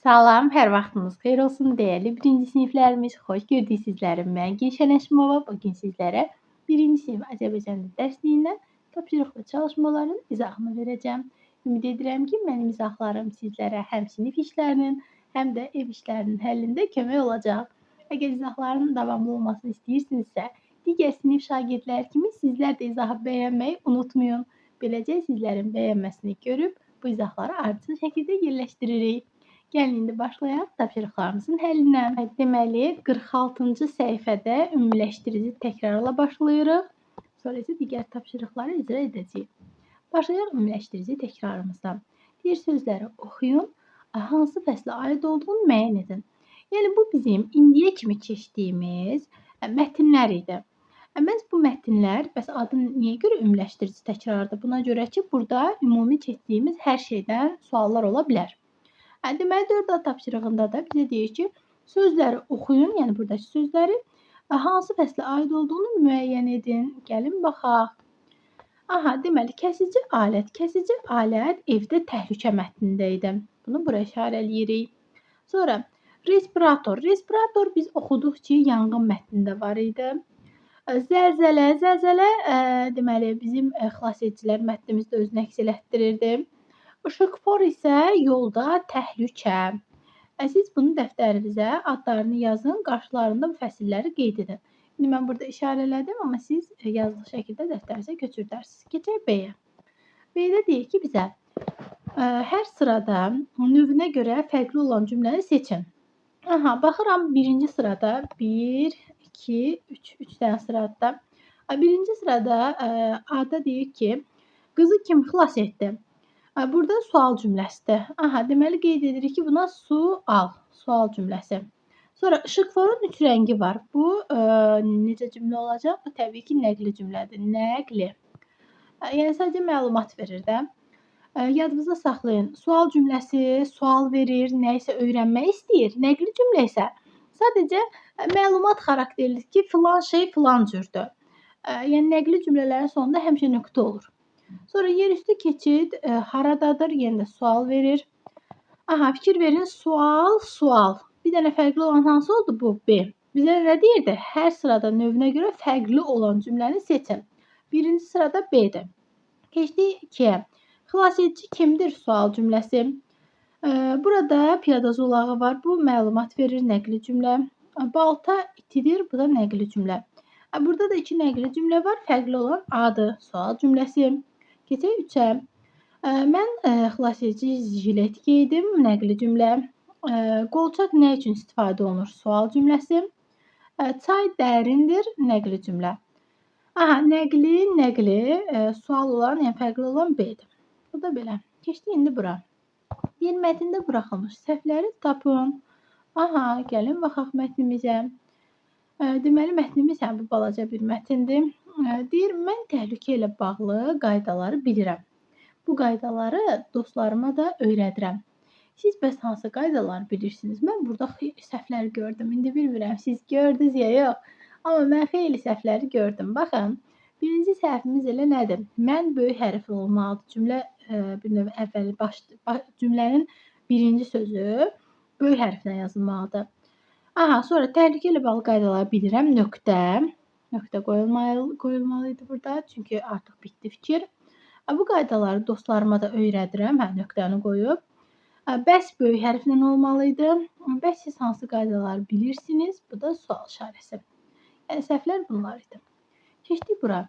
Salam, hər vaxtınız xeyir olsun dəyərli birinci siniflərimiz. Xoş gördük sizləri. Mən Gülşən Həşimova. Bu gün sizlərə birinci sinif Azərbaycan dili dərsliyindən tapşırıqlı çalışmaların izahını verəcəm. Ümid edirəm ki, mənim izahlarım sizlərə həm sinif işlərinin, həm də ev işlərinin həllində kömək olacaq. Əgər izahların davamlı olmasını istəyirsinizsə, digər sinif şagirdləri kimi sizlər də izahı bəyənməyi unutmayın. Beləcə sizlərin bəyənməsini görüb bu izahları ardıcıl şəkildə yerləşdiririk. Gəlin indi başlayaq tapşırıqlarımızın həllinə. Deməli, 46-cı səhifədə ümumiləşdirici təkrarla başlayırıq. Sonra isə digər tapşırıqları icra edəcəyik. Başlayaq ümumiləşdirici təkrarımızdan. Deyir, sözləri oxuyun, hansı fəslə aid olduğunu müəyyən edin. Yəni, bu bizim indiyə kimi keçdiyimiz mətnlər idi. Məhz bu mətnlər, bəs adı niyə görə ümumiləşdirici təkrardır? Buna görə ki, burada ümumi keçdiyimiz hər şeydən suallar ola bilər. Deməli, 4A tapşırığında da bizə deyir ki, sözləri oxuyun, yəni buradakı sözləri hansı fəslə aid olduğunu müəyyən edin. Gəlin baxaq. Aha, deməli, kəsici alət. Kəsici alət evdə təhlükə mətnində idi. Bunu bura işarələyirik. Sonra respirator. Respirator biz oxuduq ki, yanğın mətnində var idi. Zəlzələ. Zəlzələ, deməli, bizim xilasedicilər mətnimizdə özünü əks elətdirirdi. İşıqfor isə yolda təhlükə. Siz bunu dəftərinizə adlarını yazın, qarşılarında bu fəsilləri qeyd edin. İndi mən burada işarələdim, amma siz yazılı şəkildə dəftərinizə köçürdərsiniz. Keçək B-yə. B-də deyir ki, bizə hər sırada növünə görə fərqli olan cümləni seçin. Aha, baxıram birinci sırada 1, 2, 3, 3 dənə sırada. Birinci sırada A-da deyir ki, qızı kim xilas etdi? Burada sual cümləsidir. Aha, deməli qeyd edirik ki, buna sual, sual cümləsi. Sonra işıqforun 3 rəngi var. Bu necə cümlə olacaq? Bu təbii ki, nəqli cümlədir. Nəqli. Yəni sadəcə məlumat verir də. Yadınızda saxlayın. Sual cümləsi sual verir, nə isə öyrənmək istəyir. Nəqli cümlə isə sadəcə məlumat xarakterlidir ki, filan şey filan cürdür. Yəni nəqli cümlələrin sonunda həmişə nöqtə olur. Sonra yerüstü keçid haradadır? Yenə də sual verir. Aha, fikir verin. Sual, sual. Bir dənə fərqli olan hansı oldu? Bu, B. Bizə nə deyirdi? Hər sırada növünə görə fərqli olan cümləni seçin. Birinci sırada B-dir. Keçdik 2-yə. Xilasedici kimdir? Sual cümləsi. Burada piyada zolağı var. Bu, məlumat verir, nəqli cümlə. Balta itidir. Bu da nəqli cümlə. Burada da iki nəqli cümlə var. Fərqli olan A-dır. Sual cümləsi. Keçək 3-ə. Mən xilasedici jilet geydim. Nəqli cümlə. Qolçaq nə üçün istifadə olunur? Sual cümləsi. Çay dərindir. Nəqli cümlə. Aha, nəqli, nəqli, sual olan, yəni fərqli olan B-dir. Bu da belə. Keçdik indi bura. Deyir, mətndə buraxılmış səhvləri tapın. Aha, gəlin baxaq mətnimizə. Deməli, mətnimiz həm bu balaca bir mətindir. Deyir, mən təhlükə ilə bağlı qaydaları bilirəm. Bu qaydaları dostlarıma da öyrədirəm. Siz bəs hansı qaydaları bilirsiniz? Mən burada səhvləri gördüm. İndi bilmirəm, siz gördünüz ya yox. Amma mən xeyli səhvləri gördüm. Baxın, birinci səhvimiz elə nədir? Mən böyük hərfli olmalıdır. Cümlə bir növ əvvəli baş, cümlənin birinci sözü böyük hərflə yazılmalıdır. Aha, sonra təhlükə ilə bağlı qaydaları bilirəm. Nöqtə. Nöqtə qoyulmalı idi burada. Çünki artıq bitdi fikir. Bu qaydaları dostlarıma da öyrədirəm. Hə, nöqtəni qoyub. Bəs böyük hərflə olmalı idi. Bəs siz hansı qaydaları bilirsiniz? Bu da sual işarəsi. Yəni, səhvlər bunlar idi. Keçdik bura.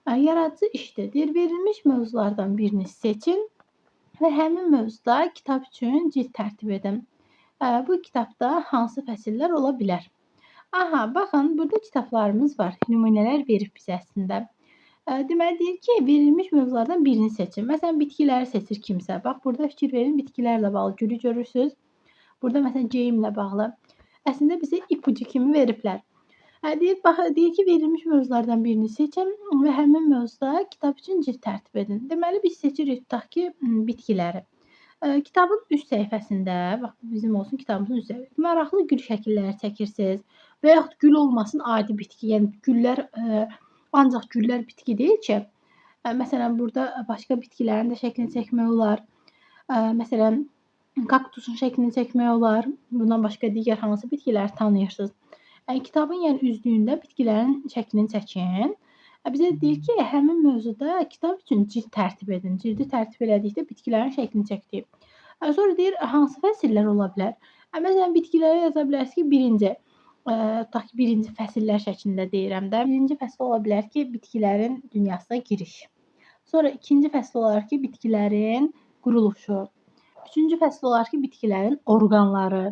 Yaradıcı işdir. Deyir, verilmiş mövzulardan birini seçin və həmin mövzuda kitab üçün cild tərtib edin. Bu kitabda hansı fəsillər ola bilər? Aha, baxın, burada kitablarımız var. Nümunələr verib bizə əslində. Deməli, deyir ki, verilmiş mövzulardan birini seçin. Məsələn, bitkiləri seçir kimsə. Bax, burada fikir verin, bitkilərlə bağlı gülü görürsünüz. Burada, məsələn, geyimlə bağlı. Əslində, bizə ipucu kimi veriblər. Deyir, bax, deyir ki, verilmiş mövzulardan birini seçin və həmin mövzuda kitab üçün cild tərtib edin. Deməli, biz seçirik, tutaq ki, bitkiləri. Kitabın üst səhifəsində, bax, bu bizim olsun kitabımızın üst səhifəsində, maraqlı gül şəkilləri çəkirsiniz və yaxud gül olmasın adi bitki, yəni güllər, ancaq güllər bitki deyil ki. Məsələn, burada başqa bitkilərin də şəklini çəkmək olar. Məsələn, Kaktusun şəklini çəkmək olar. Bundan başqa digər hansı bitkiləri tanıyırsınız? Kitabın yəni üzlüyündə bitkilərin şəklini çəkin. Bizə deyir ki, həmin mövzuda kitab üçün cild tərtib edin. Cildi tərtib elədikdə bitkilərin şəklini çəkdik. Sonra deyir, hansı fəsillər ola bilər? Məsələn, bitkilərə yaza bilərsiniz ki, birinci, tutaq ki, birinci fəsillər şəklində deyirəm də. Birinci fəsil ola bilər ki, bitkilərin dünyasına giriş. Sonra ikinci fəsil olar ki, bitkilərin quruluşu. Üçüncü fəsil olar ki, bitkilərin orqanları.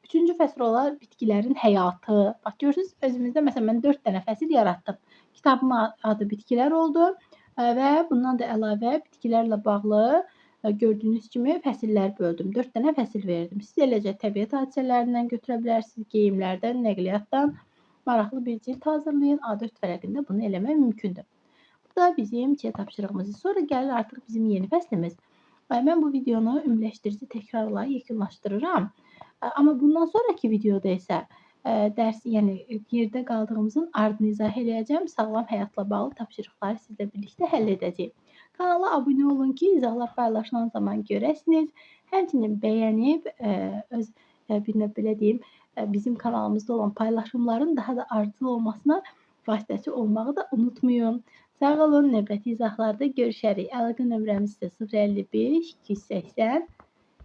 Üçüncü fəsil olar bitkilərin həyatı. Bax, görürsünüz, özümüzdə məsələn, mən 4 dənə fəsil yaratdım. Kitabımın adı bitkilər oldu və bundan da əlavə bitkilərlə bağlı gördüyünüz kimi fəsillər böldüm. 4 dənə fəsil verdim. Siz eləcə təbiət hadisələrindən götürə bilərsiniz, geyimlərdən, nəqliyyatdan maraqlı bir cild hazırlayın. A4 vərəqində bunu eləmək mümkündür. Bu da bizim C tapşırığımız. Sonra gəlir artıq bizim yeni fəslimiz. Mən bu videonu ümumiləşdirici təkrarla yekunlaşdırıram. Amma bundan sonraki videoda isə dərs, yəni yerdə qaldığımızın ardını izah eləyəcəm. Sağlam həyatla bağlı tapşırıqları sizlə birlikdə həll edəcəyim. Kanala abunə olun ki, izahlar paylaşılan zaman görəsiniz. Həmçinin bəyənib, öz bir növ belə deyim, bizim kanalımızda olan paylaşımların daha da ardıcıl olmasına vasitəçi olmağı da unutmayın. Sağ olun, növbəti izahlarda görüşərik. Əlaqə nömrəmiz isə 055 280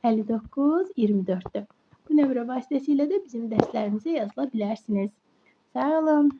59 24-dür. Bu nömrə vasitəsilə də bizim dərslərimizə yazıla bilərsiniz. Sağ olun.